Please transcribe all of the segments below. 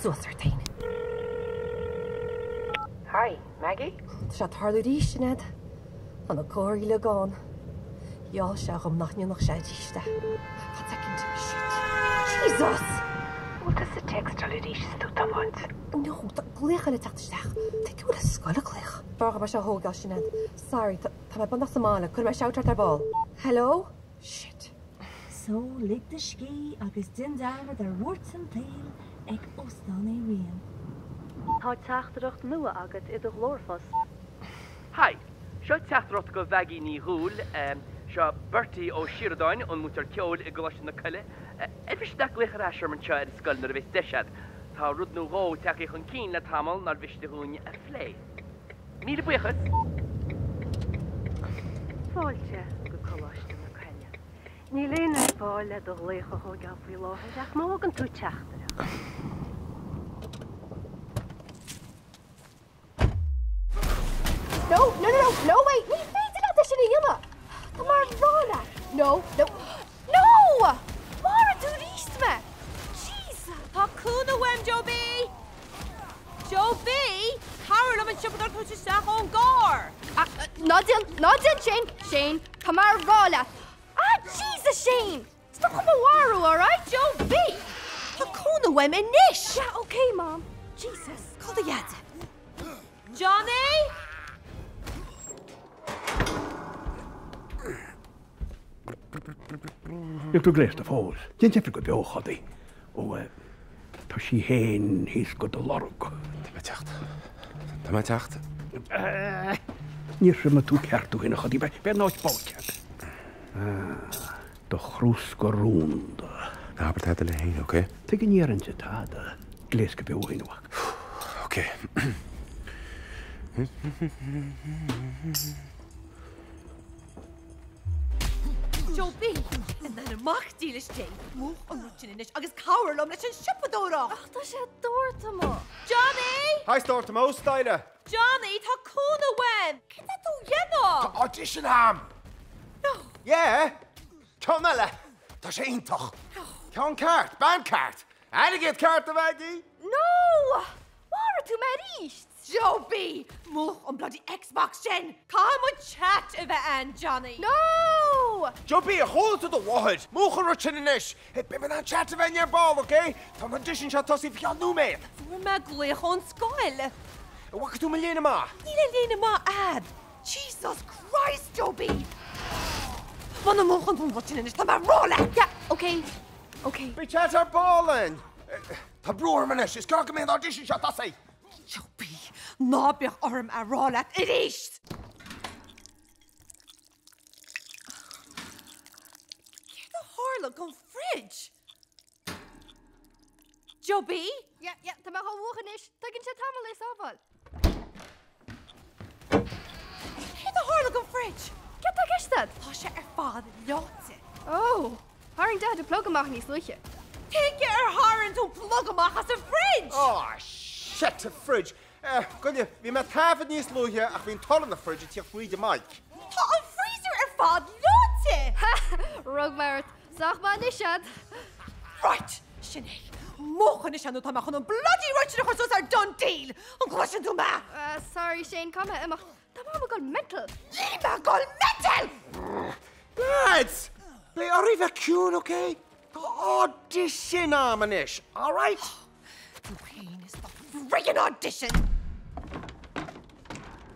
Suas ort fhéin. Hi, Maggie? Tá sé ag tarlú arís, Sinéad. Tá na comharthaí uilig ann. Gheall sé dhom nach ndéanfadh sé arís é. Fan soicind. Shit. Jesus! Bhfuil tusa ag textáil arís is tú ag tiomáint? No, tá glaoch eile ag teacht isteach. Tuige go bhfuil an scoil ag glaoch? B'fhearr dhom é seo a thógáil, Sinéad. Sorry, tá mé beagnach sa mbaile. Cuirfidh mé shout ort ar ball. Hello? Shit. So, lig do scíth agus déan dearmad ar bhuairt an tsaoil ag Óstán Uí Riain. Tá teachtaireacht nua agat i do ghlórphost. Hi, seo teachtaireacht go Mhaggie Ní Dhúill. Seo Bertie Ó Síoradáin, an múinteoir ceoil i gColáiste na Coille. Ar mhiste leat glaoch ar ais orm anseo ar an scoil nuair a bheas deis agat? Tá rud nó dhó tagtha chun cinn le tamall nár mhiste dhúinn a phlé. Míle buíochas! Fáilte go Coláiste na Coille. Níl éinne ar fáil le do ghlaoch a thóigeáil faoi láthair ach má fhágann tú teachtaireacht. No, no, no, no, no way! Ní féidir leat é sin a dhéanamh! Tá mé a rá leat! No, no, no! Mharaigh tú arís mé! Jesus! Tá cúnamh uaim, Joe B! Joe B! Cabhraigh liom an siopadóir a thabhairt isteach ón gcarr! Ná déan, ná déan Shane, Shane, tá mé a rá leat. Ah, Jesus, Shane! Stop chun mo mharú, alright? Joe B! Tá cúnamh uaim anois! Yeah, okay, Mom. Jesus. Cá bhfuil do dheaide? Johnny! Níl tú gléasta fós. Déan deifir go beo, a Chodaí. Ó, tá sí fhéin thíos do do lorg. Tá mé ag teacht. Tá mé ag teacht. Níor thriomaigh tú ceart tú fhéin, a Chodaí. Beidh an áit báite agat. Do chrús go rúnda. Ná habair tada le héinne, ok? Tuige ní ndéarfainnse tada. Gléas go beo thú fhéin, a mhac. Ok. Joe B, In ainm Mac dílis Dé, múch an rud sin anois agus cabhair liom leis an siopadóireacht! Ach tá sé doirte amuigh! Johnny! Hi, stór, tá mé staighre! Johnny, tá cúnamh uaim! Cad tá tú a dhéanamh? Tá audition a'm! No! Yeah! Ceann eile! Tá sé iontach! Ceann ceart, bean ceart! Airgead ceart a Mhaggie! No! Mharaigh tú mé arís! Joe B! Múch an bloody Xbox sin! Caithfidh muid chat a bheith ann, Johnny! No! Joe B, ar chuala tú do mháthair? Múch an rud sin anois! Hey, beidh mé in ann chat a bheith againn ar ball, ok? Tá an audition seo ag tosaí faoi cheann nóiméad! Fuair mé glaoch ón scoil! An bhfaca tú mo léine maith? Níl aon léine maith a'd! Jesus Christ, Joe B! Muna múchann tú an rud sin anois, tá mé a rá leat! Yeah, ok, ok. Beidh chat ar ball ann! Tá brú orm anois, is gá go mbeidh an audition seo ag tosaí! Joe B, ná bíodh orm a rá leat arís! Céard a tharla don fridge? Joe B? Yeah, yeah, tá mé á mhúchadh anois. Tógann sé tamall é sábháil. Céard a tharla don fridge? Céard tá i gceist agat? Tá sé ar fad leáite. Oh! Tharraing Daid an plug amach níos luaithe. Tuige ar tharraing tú an plug amach as an fridge? Oh, shit, an fridge! Eh, goile, bhí mé ag taifead níos luaithe ach bhí an torann an fridge ag tíocht fríd an mic. Tá an freezer ar fad leáite! Ha! Rug mé ort. Sách maith anois, Ad. Right! Sin é. Múch anois é nó tá mé chun an bloody rud sin a chur suas ar done deal! An gcloiseann tú mé? Eh, sorry Shane, caithfidh mé imeacht. Tá Mam ag dul mental! Níl mé ag dul mental! Lads! Beidh oraibh bheith ciúin, ok? Tá audition a'm anois, alright? Tú féin is do friggin' audition!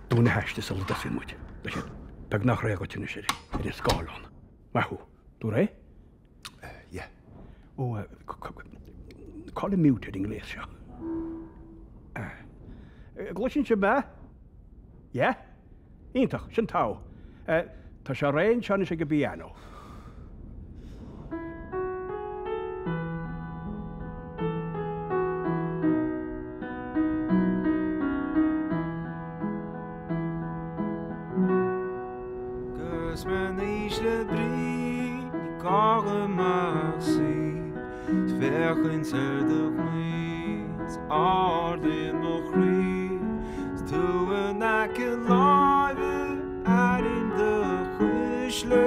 Dún na haiste sula dtosaíonn muid. Tá siad beagnach réidh dhuit anois ar an scáileán. Maith thú. Tú réidh? Yeah. Ó, cá bhfuil an mute ar an ngléas seo? Gcloiseann sibh mé? Yeah? Iontach, sin togha. Tá sé réidh anseo anois ag an bpianó. 'Gus mé in ísle brí ní gá dom ach suí 's féachaint ar do ghnaoi 's ardaíonn mo chroí 's tú in aice láimhe airím do chuisle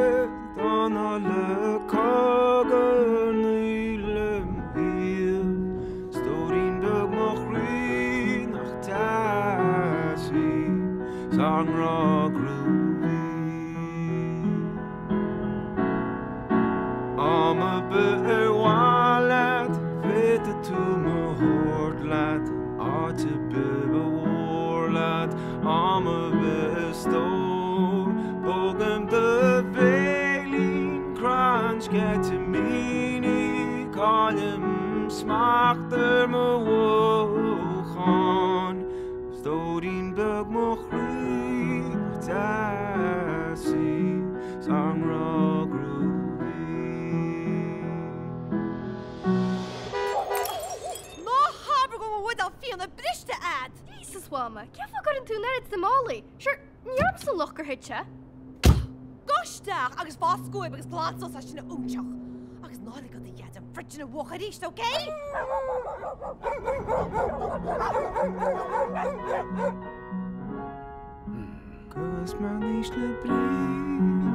d'anáil ag cogarnaigh lem thaobh stóirín beag. Am ar bith ar mhaith leat, féadfaidh tú mo thabhairt leat, áit ar bith ba mhór leat, am ar bith a stór. Pógaim do bhéilín, croitheann sceitimíní, caillim smacht ar mo mhothúcháin, stóirín beag mo chroí, nach deas í. 'S ár ngrá groovy. Ná habair go bhfuil buidéal fíona briste a'd! Jesus, Mhama, cén fáth a gcuireann tú an oiread sna málaí? Sure, ní ormsa an locht gur thit sé. Gabh isteach agus faigh scuab agus glan suas é sin a óinseach. Agus ná lig do Dhaid an fridge sin a mhúchadh arís, ok? 'Gus mé in ísle brí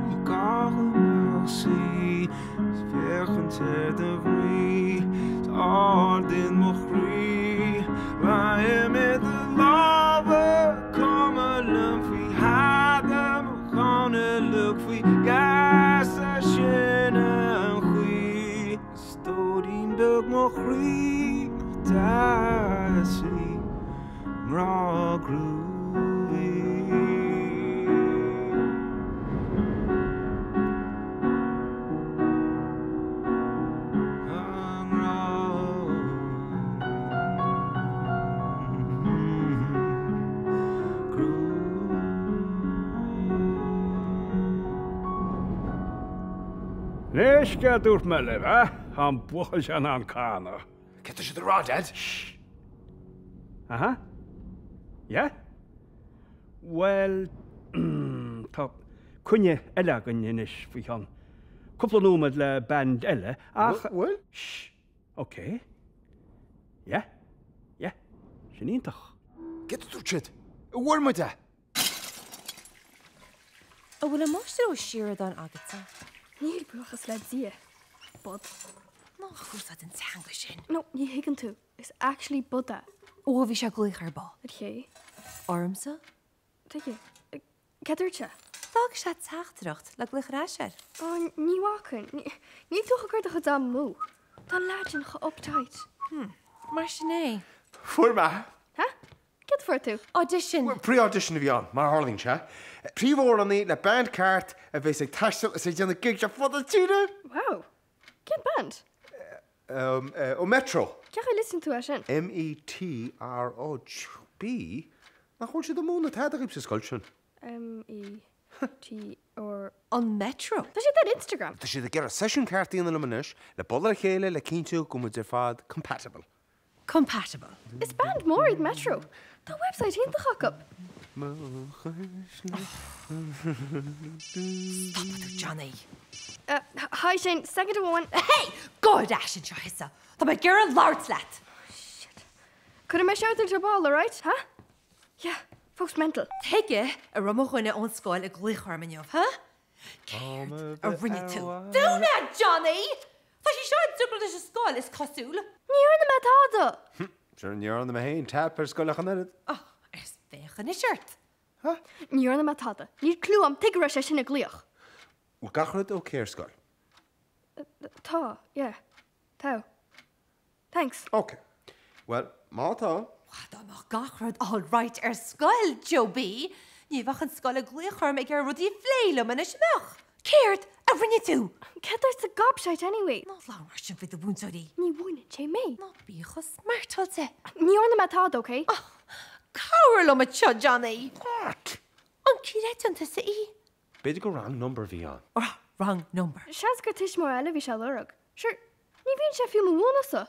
ní gá go mbeadh saoi 's féachaint ar do mhnaoi 's ardaíonn mo chroí Luím i do lámha cuma liom faoi thada mo cheann uilig faoi gheasa sin an chaoi A stóirín beag mo chroí nach deas í ngrá groovy. Ngrá Anois, céard dúirt mé libh, eh? Tá an buachaill seo in ann canadh. Céard tá siad a rá, Dad? Shh. Aha. Yeah? Bhuel, tá coinne eile againn anois faoi cheann cúpla nóiméad le band eile ach. Bhfuil? Shh. Ok. Yeah? Yeah. Sin iontach. Céard a dúirt siad? An bhfuair muid é? An bhfuil an Máistir Ó Síoradáin agatsa? Níl, buíochas le Dia. Bud. Ná húsáid an teanga sin. No, ní thuigeann tú. Is actually Bud é. Ó, bhí sé ag glaoch ar ball. Ar ché? Ormsa? Tuige? Céard dúirt sé? D'fhág sé teachtaireacht le glaoch ar ais air. Ó, ní bhfacainn. Níl tú ach ag cur do chuid ama amú. Tá an leaid sin chomh uptight. Hm, mar sin é. Fuair mé. Hah? Céard a fuair tú? Audition. Pre-audition a bhí ann, mar a tharlaíonn sé. Príomhamhránaí le band ceart a bheas ag taisteal is ag déanamh gigs ar fud na tíre! Wow! Cén band? Ó Metro. Cén chaoi a liosann tú é sin? M-E-T-R-O B? Nach bhfuil siad ag múineadh tada dhaoibh sa scoil sin? M-E-T-R. An Metro? Tá siad ar Instagram. Tá siad ag iarraidh seisiún ceart a dhéanamh liom anois le bualadh le chéile le cinntiú go bhfuil muid ar fad compatible. Compatible. Is band mór iad Metro. Tá website iontach acu. Stopfaidh tú Johnny. Hi Shane, second amháin. Hey! Gabh ar ais anseo thusa. Tá mé ag iarraidh labhairt leat. Shit. Cuirfidh mé shout ort ar ball, alright? Huh? Yeah, fós mental. Tuige a raibh mo dhuine ón scoil ag glaoch orm inniu, huh? Céard a rinne tú? Dún é, Johnny! Tá sí seo i dtrioblóid leis an scoil, is cosúil. Ní dhearna mé tada! Sure, ní dhearna mé féin tap ar scoil ach an oiread. Oh, is féach anois ort. Huh? Ní dhearna mé tada. Níl clue a'm tuige a raibh sé sin ag glaoch. Bhfuil gach rud okay ar scoil? Tá, yeah. Tá. Thanks. Ok. Bhuel, má tá. Dá mbeadh gach rud all right ar scoil, Joe B, ní bheadh an scoil ag glaoch orm ag iarraidh rudaí a phlé liom anois, an mbeadh? Céard a rinne tú? Céard dúirt sa gobshite anyway? Ná labhair mar sin faoi do mhúinteoirí. Ní mhúineann sé mé. Ná bí chomh smartáilte. Ní dhearna mé tada, ok? Cabhair liom anseo, Johnny. What? An gcreideann tusa í? B'fhéidir gur wrong number a bhí ann. Wrong number. Seans gur tuismitheoir eile a bhí sé a lorg. Sure, ní bhíonn sé fiú mo mhúineadh-sa.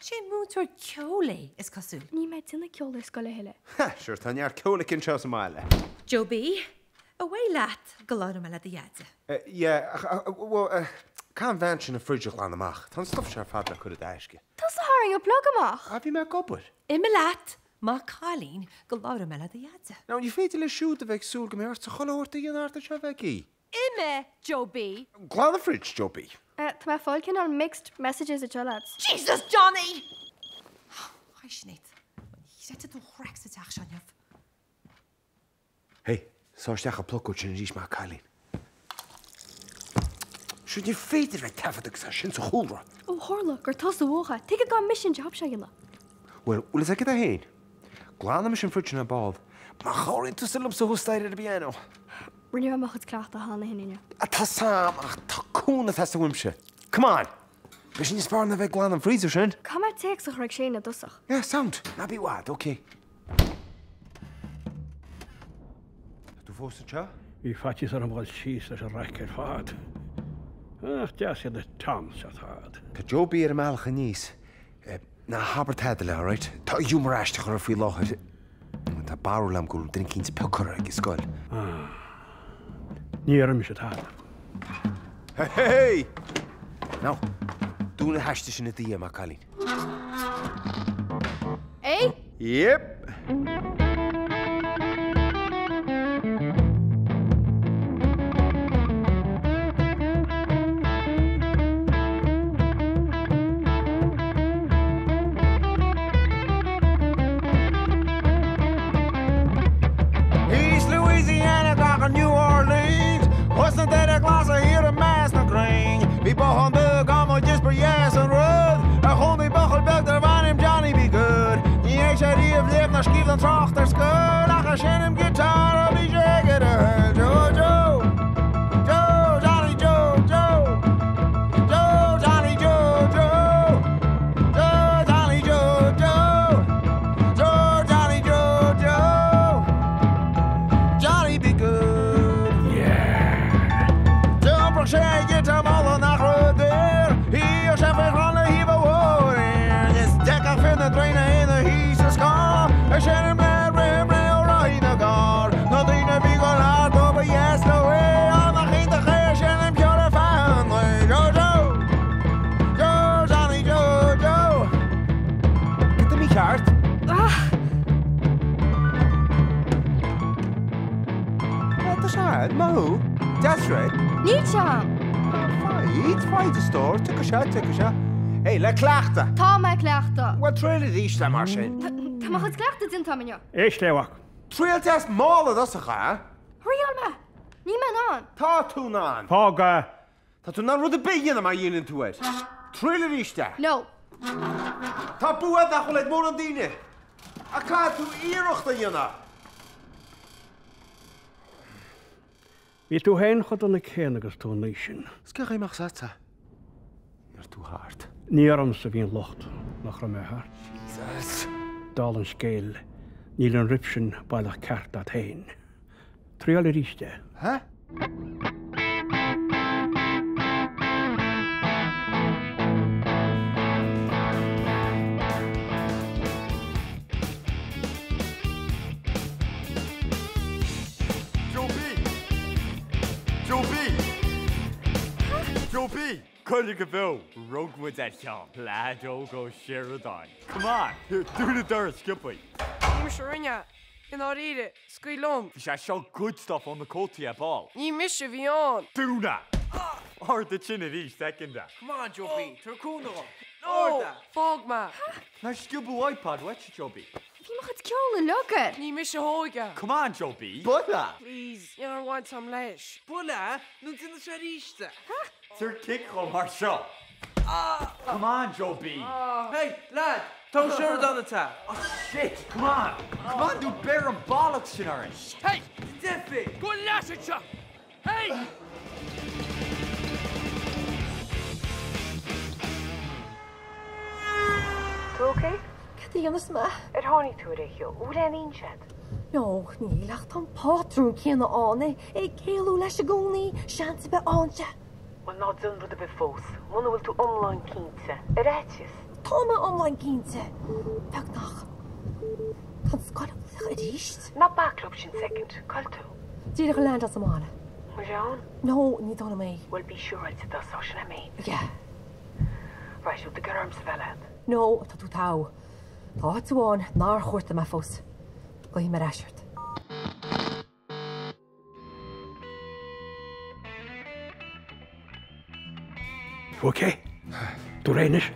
Sé múinteoir ceoil é, is cosúil. Níl mé ag déanamh ceoil ar scoil a thuilleadh. Ha, sure, tá neart ceoil aici anseo sa mbaile. Joe B, Away leat go labhróidh mé le do dheaide. Yeah, ach, bhuel, caithfidh an bhean sin an fridge a ghlanadh amach. Tá an stuff seo ar fad le cur i dtaisce. Tusa a tharraing an plug amach! Ah, bhí mé ag obair. Imigh leat, maith cailín, go labhróidh mé le do dheaide. Now, ní féidir leis siúd a bheith ag súil go mbeidh ortsa chuile shórt a dhéanamh thart anseo, a Mhaggie. Imigh, Joe B. Glan an fridge, Joe B. Tá mé ag fáil cineál mixed messages anseo, lads. Jesus, Johnny! Hi, Sinéad. Ní chreidfidh tú an chraic sa teach seo inniu. Hey, sá isteach an plocóid sin arís, maith cailín. Sure ní féidir bheith ag taifead agus é sin sa chúlra. Ó tharla gur tusa a bhuaigh, tuige gan mise an jab seo a dhéanamh? Bhuel, bhfuil fhios agat céard é féin? Glanfaidh mise an fridge sin ar ball. Má chabhraíonn tusa liomsa thuas staighre ar an bpianó. Rinne mé mo chuid cleachtaidh cheana féin inniu. Tá 's a'm, ach tá cúnamh ag teastáil uaimse. Come on! Beidh sin níos fearr ná bheith ag glanadh an freezer sin. Caithfidh mé téacs a chur ag Shane i dtosach. Yeah, sound. Ná bí i bhfad, ok. Tá tú fós anseo? Bhí faitíos orm dhul síos leis an raic ar fad. Ach deas iad na Toms ar fad. Tá Joe B ar an mbealach aníos. Ná habair tada léi, alright? Tá giúmar aisteach uirthi faoi láthair. Tá barúil agam go bhfuil duine eicínt ag piocadh uirthi ag an scoil. Ah. Ní dhéarfaidh mise tada. Hey! Now, dún an haiste sin i do dhiaidh, maith an cailín. Hey? Yep. East Louisiana go New Orleans Thus na deire glasa thiar i measc na gcrainn Bhí bothán beag amuigh is ba dheas an rud A chónaigh buachaill beag darbh ainm Johnny B. Goode Ní fhéad sé riamh léamh ná scríobh ná trácht ar scoil Ach ag seinm guitar a bhí sé ag a thoil Joe, Joe, Joe, Johnny Joe, Joe Joe, Johnny Joe, Joe Joe, Johnny Joe, Joe Joe, Johnny Joe, Joe Johnny B. Goode D'iompair sé a ghiotár mála nach raibh daor Shuíodh sé faoi chrann le taobh an bhóthair Is d'fheicfeadh fir na traenach é ina shuí sa scáth Ag seinm le rithim réidh ó rothaí na gcarr Na daoine a bhí go leor dó ba dheas leo é Á nach iontach é ag seinm ceoil ar feadh an lae Joe, Joe Joe, Johnny Joe, Joe. Cad tá mícheart? Tá sé ann, maith thú. Deas réidh. Níl sé ann. Foighid, foighid a stór, tiocfaidh sé, tiocfaidh sé. Hey, le cleachtadh! Tá mé ag cleachtadh. Bhuel, triail arís é mar sin. Tá mo chuid cleachtaidh déanta agam inniu. Éist léi, a mhac. Triail deas mall i dtosach, a? Thriail mé. Níl mé in ann. Tá tú in ann. Fág é. Tá tú in ann rud ar bith a dhéanamh má dhíolann tú air. Triail arís é. No. Tá bua agat nach bhfuil ag mórán daoine. Ach caithfidh tú iarracht a dhéanamh. Bhí tú féin chomh dona céanna agus tú an aois sin. Is cén chaoi a mbeadh 's agat? Ní raibh tú thart. Ní ormsa a bhí an locht nach raibh mé thart. Jesus. Dála an scéil, níl an rif sin baileach ceart agat féin. Triail arís é. Hä? Joe B! Joe B! Joe B! Coinnigh go beo! Rug muid ar cheann. Leaid óg Ó Sioradáin. Come on! Dún an doras, sciobthaí! Ní mise a rinne é. I ndáiríre, scaoil liom. Bhí sé seo good stuff ó na cótaí ar ball. Ní mise a bhí ann. Dún é! Ardaigh sin arís, soicind. Come on, Joe B, tabhair cúnamh dom. No! Fág mé. Nár sciobadh iPod uait, Joe B? Bhí mo chuid ceoil uilig air. Ní mise a thóg é. Come on, Joe B. Buail é! Please, níl aon bhaint agam leis. Buail é, nó déanfaidh sé arís é. Tabhair cic dhó mar seo. Come on, Joe B. Hey, lad, tá Ó Sioradáin ag teacht. Oh shit, come on. Come on, nó beir an bollocks sin orainn. Hey, Deifir! Go leis anseo! Hey! Tú ok? Cad a dhéanfas mé? Ar tháinig tú ar aon cheo? An bhfuil aon fhoinse agat? No, níl ach tá an pátrún céanna ann, é ag éalú leis i gcónaí, seans a bheith ann sé. Bhuel, ná déan rud ar bith fós, muna bhfuil tú iomlán cinnte. Ar fhaitíos. Tá mé iomlán cinnte. Beagnach. Tá an scoil ag glaoch arís. Ná bac leo sin soicind. Cá bhfuil tú? Díreach ag leaindeáil sa mbaile. Bhfuil sé ann? No, ní dóigh liom é. Bhuel, bí siúráilte dá sá sin é mé. Yeah. Right, bhfuil tú ag iarraidh ormsa bheith leat? No, tá tú togha. Tá áit amháin nár chuartaigh mé fós. Glaofaidh mé ar ais ort. Ok, tú réidh anois?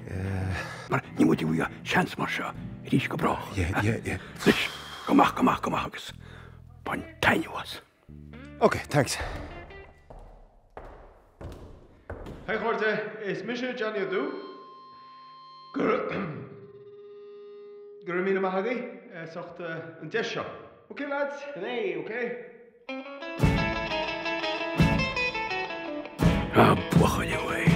Mar níl muid ag iarraidh seans mar seo arís go brách. Yeah, yeah, yeah. Anois, go maith, go maith, go maith agus bain taitneamh as. Ok, thanks. Haigh a chairde, is mise Johnny Ó Dubh. Go go raibh míle maith agaibh as ucht an deis seo. Ok lads, sin é, ok? Ah, buachaill uaidh.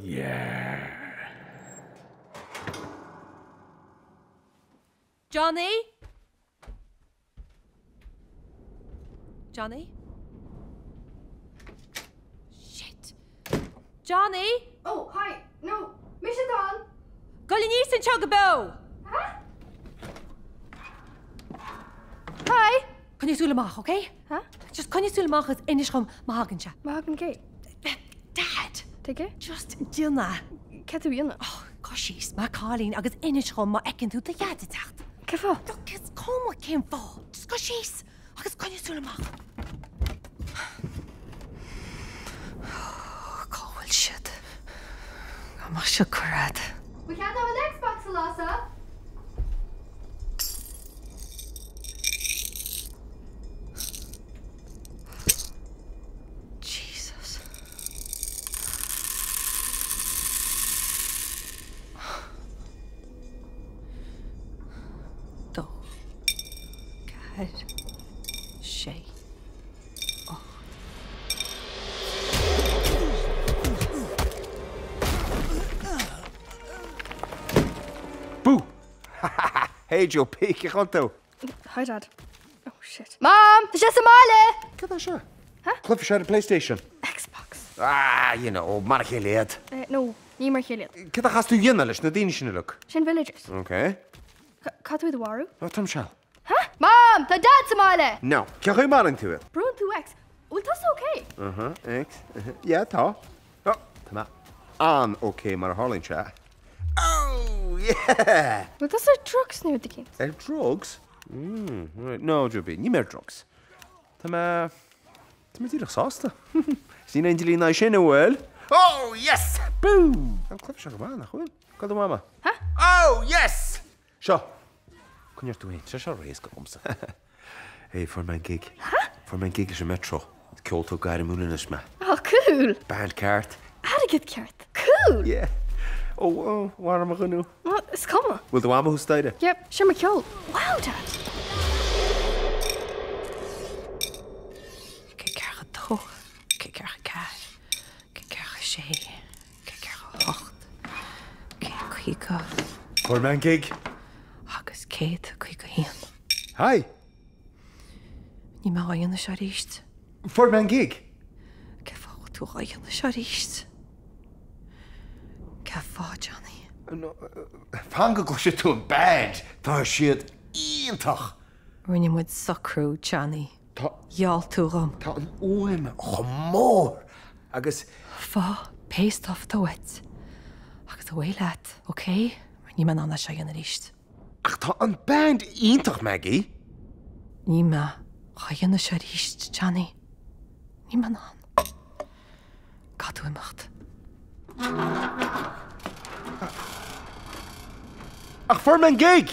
Yeah. Johnny? Johnny? Shit. Johnny? Oh, hi. No, mise atá ann. Gabh aníos anseo go beo! Hi! Coinnigh súil amach, ok? Huh? Just coinnigh súil amach agus inis dhom má thagann sé. Má thagann cé? Dad! Tuige? Just déan é. Cad tú a dhéanamh? Oh, gabh síos, mar cailín agus inis dhom má fheiceann tú do dhaid ag teacht. Cén fáth? Look, is cuma cén fáth. Just gabh síos agus coinnigh súil amach. Cá bhfuil siad? Cá mbeadh siad curtha? Ba cheart dom an Xbox a lasadh! Jesus. Dó. Ceathair. Sé. Bú! Hey Joe P, cén chaoi a bhfuil tú? Hi Dad. Oh shit. Mom! Tá sé sa mbaile! Cad é seo? Cluiche seo ar an PlayStation? Xbox. Ah, you know, mar a chéile iad. Eh, no, ní mar a chéile iad. Cad a chaithfeas tú a dhéanamh leis na daoine sin uilig? Sin villagers. Ok. Caithfidh tú iad a mharú? Oh, táim seal. Huh? Mom! Tá Dad sa mbaile! No. Cén chaoi a maraíonn tú iad? Brúnn tú X. Bhfuil tusa ok? Uh-huh, X. Uh-huh. Yeah, tá. Oh, tá mé an-ok mar a tharlaíonn sé. Oh, yeah! Bhfuil tusa ar drugs nó rud eicínt? Ar drugs? Mm, right. No, Joe B, níl mé ar drugs. Tá mé... Tá mé díreach sásta. Is níl aon dlí in aghaidh sin, an bhfuil? Oh, yes! Boo! Tá an cluiche seo go maith, nach bhfuil? Cá bhfuil do mhama? Huh? Oh, yes! Seo! Coinnigh ort tú féin. Seo seo ré-éasca dhomsa. Hey, fuair mé an gig. Huh? Fuair mé an gig leis an Metro. Is ceoltóir gairmiúil anois mé. Oh, cool! Band ceart. Airgead ceart. Cool! Yeah. Oh, oh, mharaigh mé mo dhuine thú. Well, is cuma. Bhfuil do mhama thuas staighre? Yep, seinm ceol. Wow, Dad! 142, 144, 146, 148, 150. Fuair mé an gig. Agus 151. Hi! Níl mé á dhéanamh seo arís. Fuair mé an gig. Cén fáth a bhfuil tú á dhéanamh seo arís? Cén fáth, Johnny? Fan go gcloisfidh tú an band! Tá siad iontach! Rinne muid socrú, Johnny. Tá. Gheall tú dhom. Tá an fhuaim chomh mór agus. Faigh pé stuff atá uait agus away leat, ok? Mar níl mé in ann é seo a dhéanamh arís. Ach tá an band iontach, Maggie! Níl mé á dhéanamh seo arís, Johnny. Níl mé in ann. Caithfidh tú imeacht. Ach fuair mé an gig!